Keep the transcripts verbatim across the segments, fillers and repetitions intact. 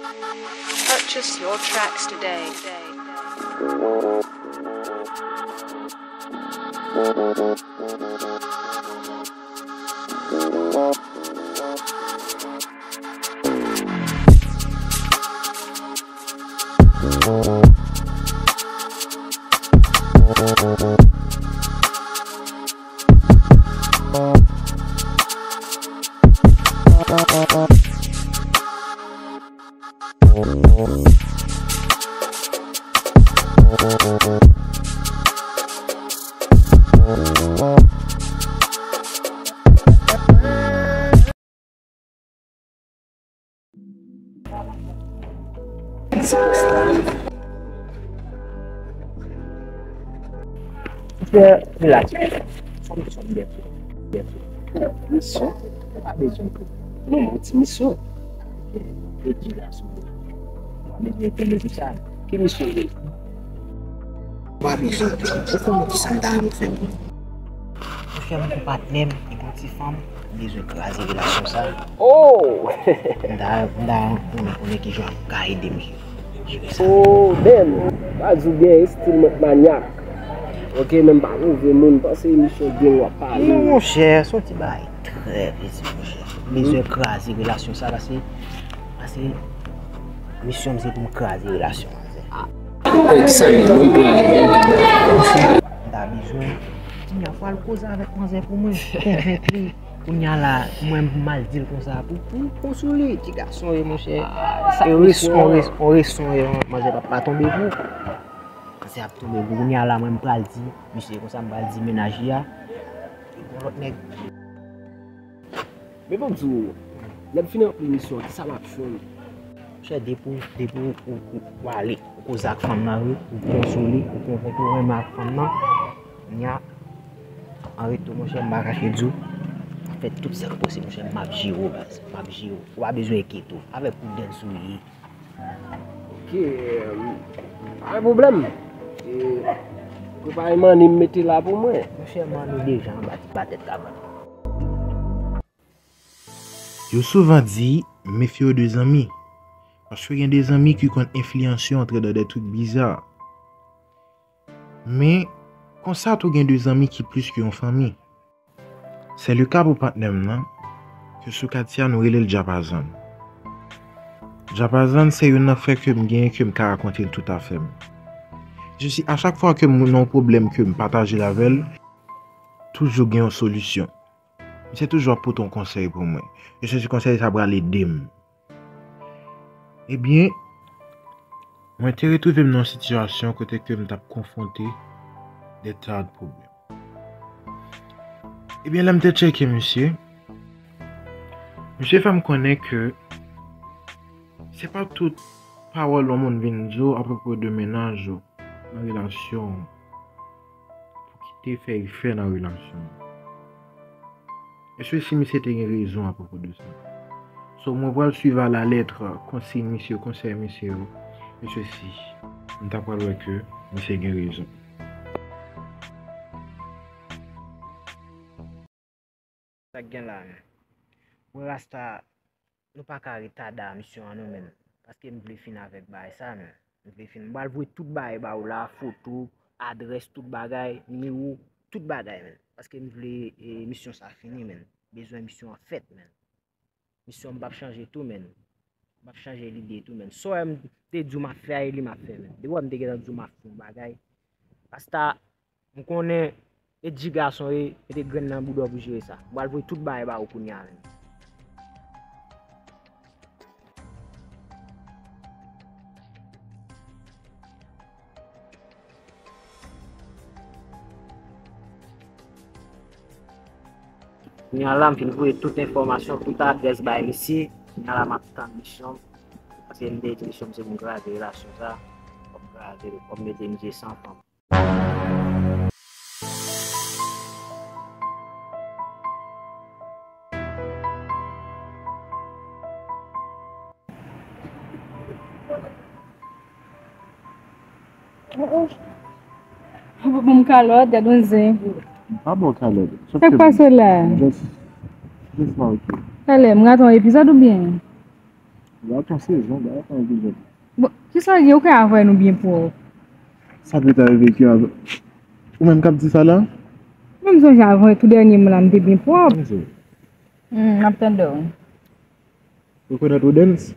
Purchase your tracks today. Monchè, relax. Sa misyon byen fè. Byen fè. Misyon? Ou pa bezwen pou. Non, yon ti misyon. E di la sou. Ou pa bezwen konnen tout sa. Ki misyon w ye? Ou pa bezwen. Ou konnen ki sa m ta renmen fè pou ou. Monchè, m gon patnè m, li gon ti fanm, m bezwen kraze relasyon sa. Oh! M ta, m ta renmen konnen kijan w ka ede m jere sa. Oh, damn! Pa di w gen estil manyak. Ok, men m pa move moun, panse emisyon gang w ap pale. Non, monchè, se yon ti bagay trè piti, monchè. M bezwen kraze relasyon sa, paske, paske misyon m se pou m kraze relasyon an. Sa gen moun pou la. M ta bezwen. Kounye a fò al koze avèk manzè pou mwen. Konvenk li. Kounye a la, mwen m al di l konsa pou, pou l konsole. Ti gason ye, monchè. E res-, on res-, on reson ye, manzè p ap pa tonbe pou. Manzè ap tonbe pou. Kounye a la, mwen m pral di misye konsa, m pral di mennaj li a. Li gon lòt nèg. Men ban m di w, lè m fin ranpli misyon an, kisa m ap jwenn? Monchè, depi w, depi w, ou, ou, ou ale, ou koze ak fanm nan, wi, ou konsole, ou konvenk li w renmen ak fanm nan, kounye a, an retou, monchè, m pa kache di w, m ap fè tout sa k posib, monchè, m ap jere w, baz, m ap jere w. Ou pa bezwen enkyete w. Avèk prudence ou ye. Ok, pa gen pwoblèm. E, prepare manni m mete la pou mwen. Monchè, manni deja anba ti batèt kabann. Yo souvan di, mefye w de zanmi. Paske gen de zanmi ki konn enfliyanse w antre dan de trik biza. Men, konsa tou gen de zanmi ki plis ke yon fanmi. Se le ka pou patnè m nan, ke sou katye a nou rele l Djapazann. Djapazann se youn nan frè ke m genyen ke m ka rakonte l tout afè m. Se si a chak fwa ke m nan yon pwoblèm ke m pataje l avè l, toujou gen yon solisyon. Misye toujou ap pote yon konsèy pou mwen. E se ti konsèy sa pral ede m. Ebyen, mwen te retwouve m nan yon sitiyasyon kote ke m t ap konfwonte de tas de pwoblèm. Ebyen, lè m te tcheke misye, misye fè m konnen ke se pa tout pawòl yon moun vin di w apwopo de mennaj ou nan relasyon w pou kite fè efè nan relasyon w. Èske si misye te gen rezon apwopo de sa? So, mwen pral swiv a la lèt konsiy misye, konsèy misye yo. Èske si m ta pral wè ke misye gen rezon? Sa k gen la, men? Mwen, Rasta, nou pa ka retade misyon an non, men. Paske m vle fin avèk bagay sa, men. M vle fin. M pral voye tout bagay ba ou la, foto, adrès, tout bagay, nimewo, tout bagay, men. Paske m vle, e, misyon sa fini, men. Bezwen misyon an fèt, men. Misyon m p ap chanje tou, men. M ap chanje lide tou, men. Sa w wè m te di w m ap fè a, e li m ap fè, men. Depi w wè m te gentan di w m ap fè yon bagay. Rasta, m konnen e di gason ye, mete grenn nan bouda w pou jere sa. M pral voye tout bagay ba ou kounye a menm. Kounye a la, m fin voye tout enfòmasyon, tout adrès bay misye. Kounye a la, m ap tann misyon m. Paske m te di misyon m se pou m kraze relasyon sa. Fò m kraze l, fò m mete misye san fanm. Oh, oh. Ou pa ban m kalòt, gad yon zen. M pa ba w kalòt. Sa k pase la? Just, just la, ok. Talè, m rate yon epizòd oubyen? Gade yon sezon, gade yon sezon. Bon, kisa w gen, ou ka avè nou byen pwòp. Sa pete rive ki avè. Ou menm k ap di sa la? Mwen m sonje avan tou dènye mwen la, m te byen pwòp. Hum, m ap tande w. Ou konn Rodens?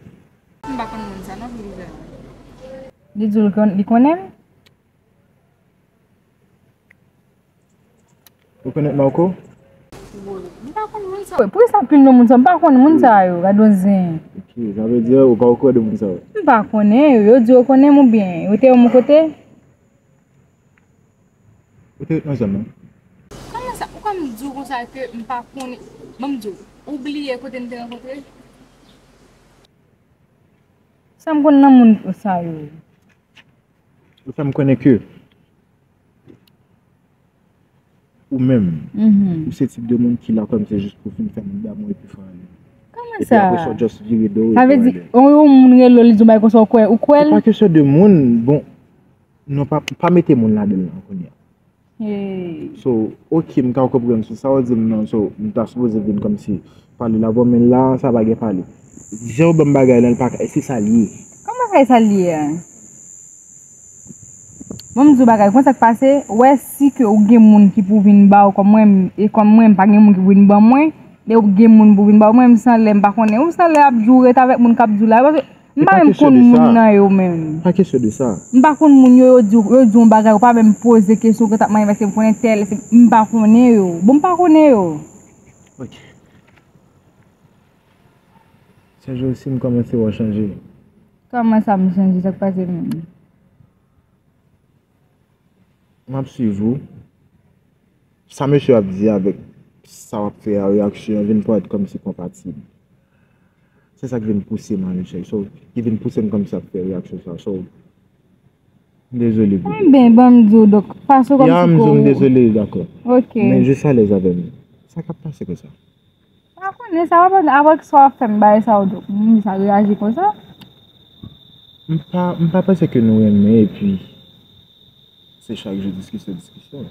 M pa konn moun sa non, pou li fè. Li di w li konnen m? Ou konèt Marco? Wi, m pa konn moun sa. Poukisa pil non moun sa? M pa konn moun sa yo, gad yon zen. Ok, sa vle di ou pa okoran de moun sa yo? M pa konnen yo, yo di yo konnen m oubyen yo te wè m yon kote? Ou te ret nan zòn nan? Kòman sa? Ou konn di w konsa ke m pa konnen? Ban m di w, ou bliye kote n te rankontre? Sa m konn nan moun sa yo? Ou fè m konnen ke ou menm, ou se tip de moun ki la kòmsi jis pou fin fè moun damou epi fè anyen. Kòman sa? Epi apre sa w just vire do w epi w ale. Sa vle di, yon moun rele w li di w bagay konsa w kwè, ou kwè l? Se pa kesyon de moun, bon, non pa, pa mete moun ladan l nan kounye a. So, ok, m ka konprann sou sa w di m nan, so, m ta sipoze vin kòmsi pale la, bon, men la, sa pa gen pale. Jan w ban m bagay lan, l pa ka, e se sa l ye. Kòman sa e sa l ye a? Bon, m di w bagay, konn sa k pase, ou wè si ke ou gen moun ki pou vin ba w kòm mwen, e kòm mwen, m pa gen moun ki pou vin ban mwen, e ou gen moun pou vin ba w, mwen, m san lè, m pa konnen, ou san lè ap di w ret avèk moun k ap di w la, paske M pa menm konn moun nan yo menm. Pa kesyon de sa. M pa konn moun yo, yo di, yo di yon bagay, ou pa menm poze kesyon ke t ap manyen paske m konnen tèl, m pa konnen yo. Bon, m pa konnen yo. Ok. Sè Josim kòmanse wè w chanje. Kòman sa m chanje, sa k pase menm? M ap swiv ou. Sa mesye ap di avèk sa w ap fè a, reyaksyon an vin parèt kòmsi konpatib. Se sa k vin pouse m a rechèch. So, ki vin pouse m kòmsi ap fè reyaksyon sa. So, m dezole pou ou. Enben, ban m di w, donk, pase w kòmsi ko. Ya, m di w m dezole, dakò. Ok. Men jis alèz avè m. Sa k ap pase konsa? M pa konnen sa w ap, apre sa w ap fè m bagay sa yo, donk, moun sa reyaji konsa. M pa, m pa panse ke nou renmen, epi se chak jou diskisyon, diskisyon.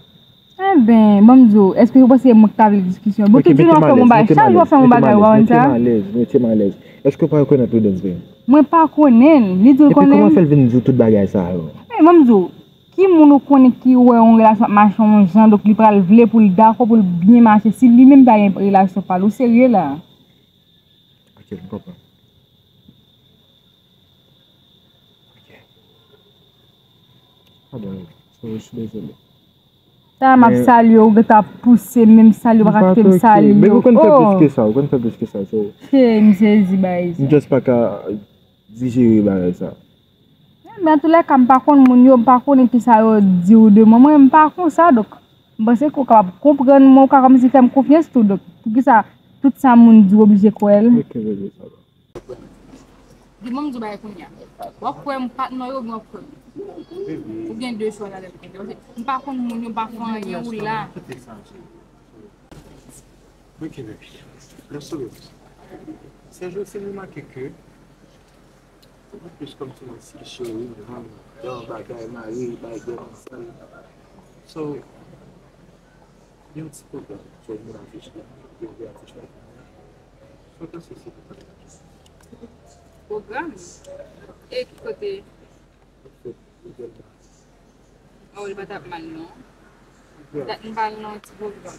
Enben, ban m di w, èske ou panse se mwen ki ta vle diskisyon? Bon, tout jou w ap fè m yon bagay, chak jou w ap fè m yon bagay, ou pa konn sa? Mete m alèz, mete m alèz. Èske w pa rekonèt Rodens vre? Mwen pa konnen l, li di l konnen m. Epi kòman fè l vin di w tout bagay sa yo? Men, ban m di w, Ki moun ou konnen ki wè yon relasyon ap mache yon jan, donk li pral vle pou l dakò pou l byen mache, si li menm pa gen relasyon pa l, ou serye la? Ok, m konprann. Ok. Pardon, so, je suis désolé. Sa m ap salye w, ou gentan ap pouse m, menm salye w pa ka kite m salye w. Men ou konn fè plis ke sa, ou konn fè plis ke sa, so. Che, m sezi bay sa. M just pa ka dijere bagay sa. Men antoulèka, m pa konn moun yo, m pa konnen kisa yo di w de mwen. Mwen, m pa konsa, donk, m panse ke w kapab konprann mwen, ou ka kòmsi fè m konfyans tou, donk, poukisa tout sa moun di w oblije kwè l? Ok, bebe, sa va. Di mwen, m di w bagay kounye a. W ap kwè m patnè w oubyen w ap kwè m? Ou gen de chwa ladan l kounye a. M pa konn moun yo, m pa fè anyen, ou la. Ok, bebe. Let's do it. Sè Josim remake ke Ou plis kòmsi yon ti cheri, yon bagay mari, bagay ansanm. So, gen yon ti pwoblèm sou moun afich la, gen yon afich la. So, kòmsi se pou pale. Pwogram? E ki kote? Oh, li pa t ap mal non. Dat m pa al nan yon ti pwogram.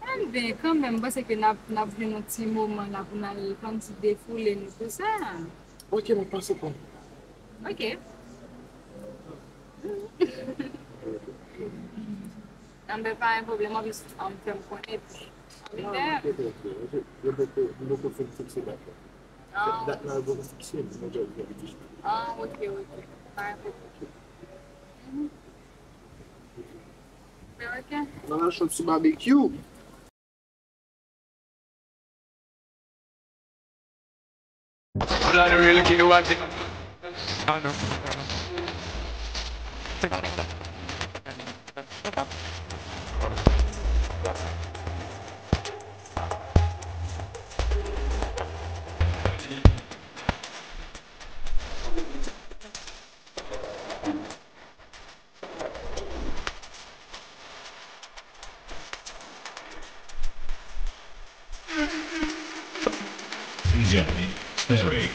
Enben, kanmenm, m panse ke n ap, n ap jwenn yon ti moman la pou n al kòmsi defoule nou tou sa. Ok, m ap pase pran. Ok. Enben, pa gen pwoblèm, anplis, fè m konnen. Enben, m poko, m poko fin fikse dat la. Ah, dat la yo poko fikse, nou jwenn jwenn. Ah, ok, ok. Pa gen pwoblèm. Ok. Nan la chòt sou babekyou. Blood real kid, what it? I know. D J Perry.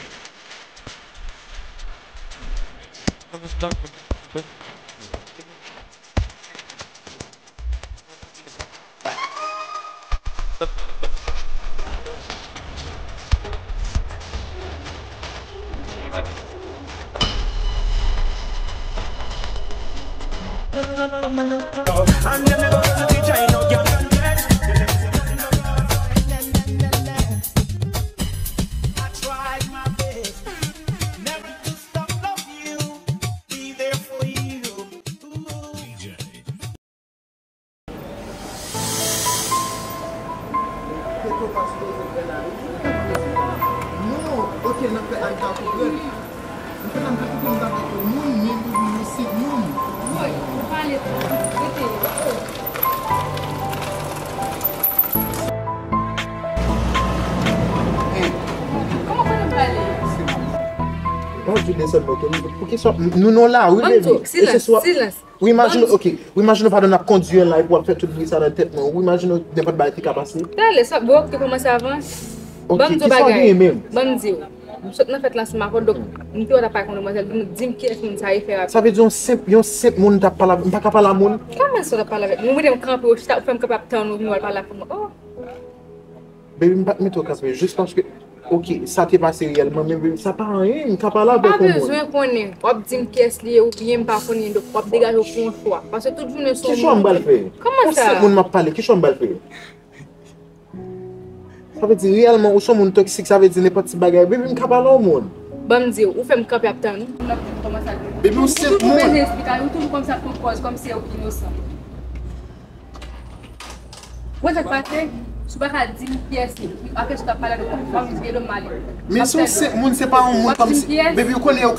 Non, ok, nan fè Anita konprann. Mwen fè nan fè tout moun ta fè moun, men pou nou se moun. Woy, ou pale twò. Rete. Kòman pou nou pale? Mwen di desann mwen, ok? Poukisa nou non la, wi, baby? Silans, silans. Ou imajine, ok, ou imajine w pa dwe ap kondui an la epi w ap fè tout bri sa nan tèt mwen. Ou imajine w nenpòt bagay ki ka pase. Talè, sa, bon, te kòmanse avan. Ok, kisa w genyen menm? Ban m di w. M sot nan fèt la ansanm avè w, donk m te wè w t ap pale ak yon demwazèl, di m, di m kiyès moun sa ye fè rapid. Sa vle di yon senp, yon senp moun t ap pale avè m, m pa ka pale a moun? Kòman sa w t ap pale avèk mwen? Ou mete m kanpe, ou chita, ou fè m kanpe ap tann ou vin wè l pale avèk mwen. Oh! Baby, m pa t mete w kanpe, jis paske, ok, sa te pase reyèlman, men baby, sa pa anyen, m ka pale avèk yon moun. M pa bezwen konnen, w ap di m kiyès li ye oubyen m pa konnen, donk w ap degaje w pou yon chwa. Paske tout jounen se yon moun. Ki chwa m pral fè? Kòman sa? Yon senp moun m ap pale, ki chwa m pral fè? Sa vle di reyèlman ou se yon moun toksik, sa vle di nenpòt ti bagay. Baby, m ka pale a yon moun. Ban m di w, ou fè m kanpe ap tann ou. Baby, ou senp moun. Ou toujou bezwen esplika, ou toujou kòmsi ap pran pòz kòmsi se ou ki inosan. Mwen sa k pase, si w pa ka di m kiyès li, apre si w t ap pale avèk yon fanm, m di, "Edo, m ale." Men se yon senp moun, se pa yon moun kòmsi, baby, ou konnen yo